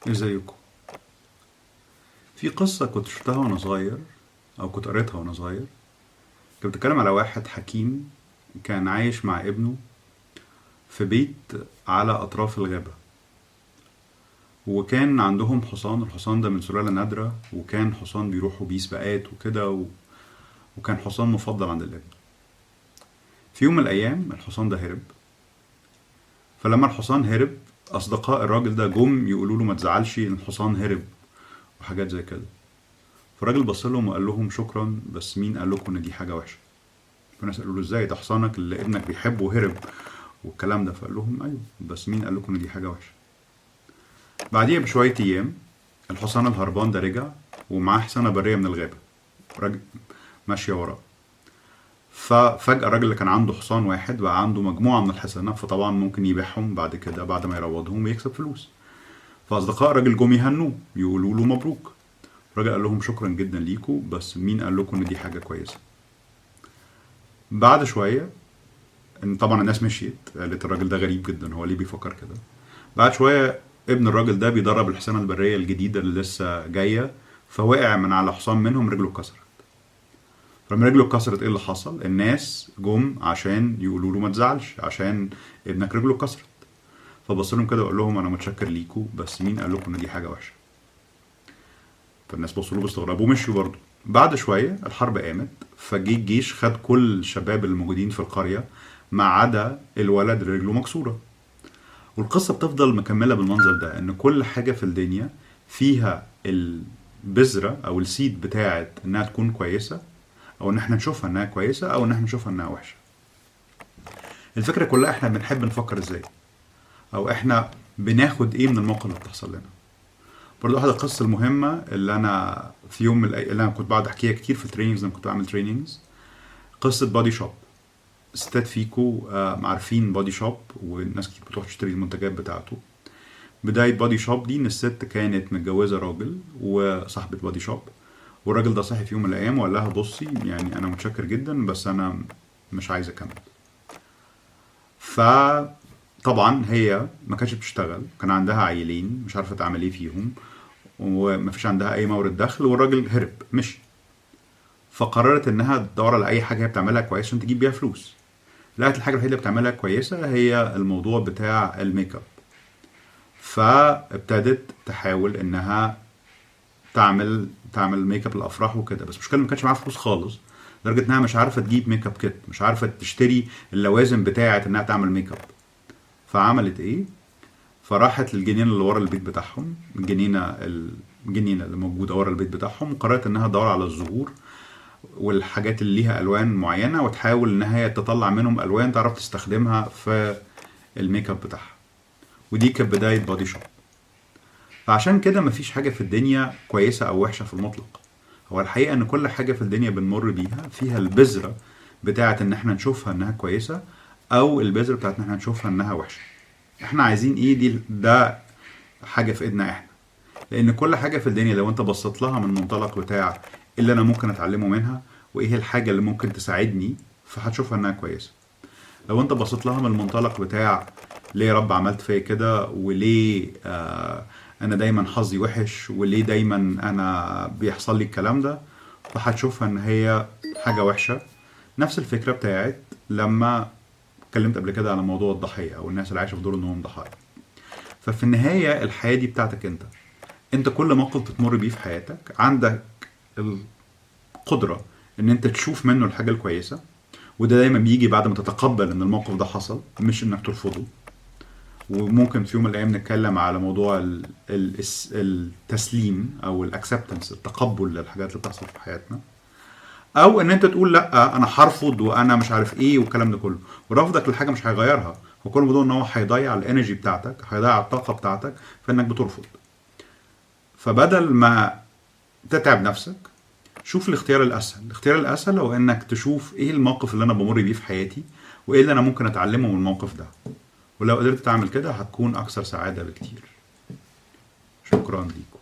ازيكم؟ في قصة كنت شفتها وانا صغير، او كنت قريتها وانا صغير. كنت بتتكلم على واحد حكيم كان عايش مع ابنه في بيت على اطراف الغابة، وكان عندهم حصان. الحصان ده من سلالة نادرة، وكان حصان بيروحوا بيه سباقات وكده، وكان حصان مفضل عند الابن. في يوم من الايام الحصان ده هرب. فلما الحصان هرب، اصدقاء الراجل ده جم يقولوا له ما تزعلش ان الحصان هرب وحاجات زي كده. فالراجل بص لهم وقال لهم شكرا، بس مين قال لكم ان دي حاجة وحشة؟ فالناس قالوا له ازاي، ده حصانك اللي ابنك بيحبه هرب والكلام ده. فقال لهم ايوه، بس مين قال لكم ان دي حاجة وحشة؟ بعديها بشوية ايام الحصان الهربان ده رجع، ومعاه حصانه برية من الغابة راجل ماشية وراه. ففجأة الراجل اللي كان عنده حصان واحد بقى عنده مجموعة من الحصانة، فطبعا ممكن يبيعهم بعد كده بعد ما يروضهم ويكسب فلوس. فأصدقاء الراجل جم يهنوه يقولوا له مبروك. الراجل قال لهم شكرا جدا ليكوا، بس مين قال لكم ان دي حاجة كويسة؟ بعد شوية ان طبعا الناس مشيت، قالت الراجل ده غريب جدا، هو ليه بيفكر كده؟ بعد شوية ابن الراجل ده بيدرب الحصانة البرية الجديدة اللي لسه جاية، فوقع من على حصان منهم، رجله اتكسرت. فلما رجله اتكسرت ايه اللي حصل؟ الناس جم عشان يقولوا له ما تزعلش عشان ابنك رجله اتكسرت. فبص لهم كده وقال لهم انا متشكر ليكوا، بس مين قال لكم ان دي حاجة وحشة؟ فالناس بصوا له باستغراب ومشوا برضه. بعد شوية الحرب قامت، فجه الجيش خد كل الشباب الموجودين في القرية ما عدا الولد اللي رجله مكسورة. والقصه بتفضل مكملة بالمنظر ده، ان كل حاجة في الدنيا فيها البذرة او ال seed بتاعت انها تكون كويسة، او ان احنا نشوفها انها كويسة، او ان احنا نشوفها انها وحشة. الفكرة كلها احنا بنحب نفكر ازاي، او احنا بناخد ايه من الموقف اللي بتحصل لنا. برضو واحدة القصص المهمة اللي أنا في يوم من اللي أنا كنت بقعد أحكيها كتير في ال trainings لما كنت بعمل trainings، قصة Body Shop. ستات فيكو عارفين Body Shop، والناس كتير بتروح تشتري المنتجات بتاعته. بداية Body Shop دي إن الست كانت متجوزة راجل وصاحبة Body Shop، والراجل ده صحي في يوم من الأيام وقال لها بصي، أنا متشكر جدا بس أنا مش عايز أكمل. فطبعا هي ما كانتش بتشتغل، كان عندها عيلين مش عارفة تعمل ايه فيهم، وما فيش عندها اي مورد دخل، والراجل هرب مشي. فقررت انها تدور على اي حاجة هي بتعملها كويس عشان تجيب بيها فلوس. لقت الحاجة الوحيدة اللي بتعملها كويسة هي الموضوع بتاع الميك اب، فابتدت تحاول انها تعمل ميك اب الافراح وكده. بس المشكلة ما كانش معاها فلوس خالص، لدرجة انها مش عارفه تجيب makeup kit، مش عارفه تشتري اللوازم بتاعه انها تعمل ميك اب. فعملت ايه؟ فراحت للجنينه اللي ورا البيت بتاعهم، الجنينة اللي موجودة ورا البيت بتاعهم، وقررت انها تدور على الزهور والحاجات اللي ليها الوان معينة، وتحاول ان هي تطلع منهم الوان تعرف تستخدمها في الميك اب بتاعها. ودي كانت بداية Body Shop. فعشان كده مفيش حاجة في الدنيا كويسة او وحشة في المطلق. هو الحقيقة ان كل حاجة في الدنيا بنمر بيها فيها البذرة بتاعه ان احنا نشوفها انها كويسة، او البذرة بتاعه ان احنا نشوفها انها وحشة. احنا عايزين ايه؟ ده حاجة في ايدنا احنا، لان كل حاجة في الدنيا لو انت بصيت لها من منطلق بتاع اللي انا ممكن اتعلمه منها وايه الحاجة اللي ممكن تساعدني، فهتشوفها انها كويسة. لو انت بصيت لها من المنطلق بتاع ليه يا رب عملت فيا كده، وليه انا دايما حظي وحش، وليه دايما انا بيحصل لي الكلام ده، فهتشوفها ان هي حاجة وحشة. نفس الفكرة بتاعت لما اتكلمت قبل كده على موضوع الضحية او الناس اللي عايشة في دور انهم ضحايا. ففي النهاية الحياة دي بتاعتك انت. انت كل موقف بتمر بيه في حياتك عندك القدرة ان انت تشوف منه الحاجة الكويسة، وده دايما بيجي بعد ما تتقبل ان الموقف ده حصل، مش انك ترفضه. وممكن في يوم من الايام نتكلم على موضوع التسليم او ال acceptance، التقبل للحاجات اللي بتحصل في حياتنا، او ان انت تقول لا انا هرفض وانا مش عارف ايه والكلام ده كله. ورفضك للحاجة مش هيغيرها، هو كل الموضوع ان هو هيضيع ال energy بتاعتك، هيضيع الطاقة بتاعتك في انك بترفض. فبدل ما تتعب نفسك شوف الاختيار الاسهل. الاختيار الاسهل هو انك تشوف ايه الموقف اللي انا بمر بيه في حياتي، وايه اللي انا ممكن اتعلمه من الموقف ده. ولو قدرت تعمل كده هتكون اكثر سعادة بكتير. شكرا ليكم.